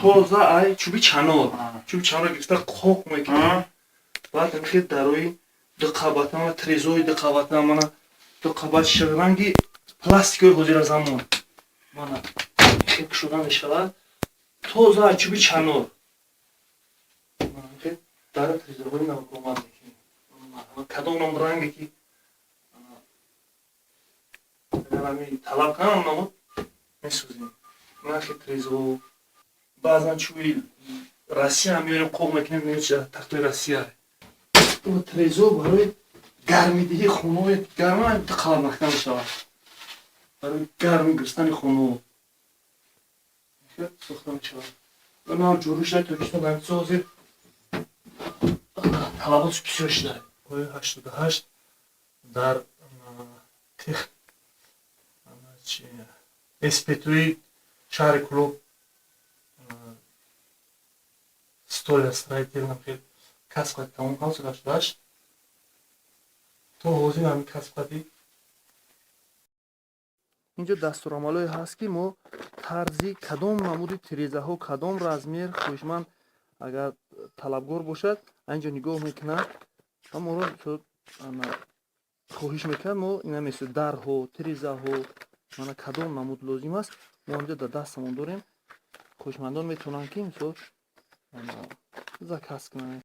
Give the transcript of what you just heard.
Тоза ай чӯби чанор, чӯби чанор гирифта қоқ мекунем. Баъд ҳамихел дарои дуқабата, мана трезои дуқабата, мана дуқабат, ранги пластикои ҳозира замон, мана хел кушода мешавад. Тоза ай чӯби чанор дара, трезоҳои навкомад мекунем. Кадом ном ранге ки агар ҳами талаб кунам, намуд месӯзем. Нархи трезо, баъзан чӯби Россия меорем, қоқ мекунем, тахтои Россия. Трезо барои гармидиҳии хонаҳои гарма қабат маҳкам мешавад, барои гарм гирифтани хонаҳо сохта мешавад. Нав ҷорӣ шуда Тоҷикистон. Ҳамин ҳозир талаботш бисёр шуда. 88 дар тех СПТУи шаҳри Кӯлоб столяр строитель хел касб қати тамом кардам соли 88. То ҳозир ҳамин касб қати. Инҷо дастурамалҳое ҳаст, ки мо тарзи кадом намуди тирезаҳо, кадом размер хоҳишманд агар талабгор бошад, инҷо нигоҳ мекунад ва моро хоҳиш мекунад. Мо ина месӯ дарҳо, тирезаҳо, мана кадом намуд лозим аст, мо инҷо дар дастамон дорем. Хоҳишмандон метавонанд, ки мисол заказ кунанд.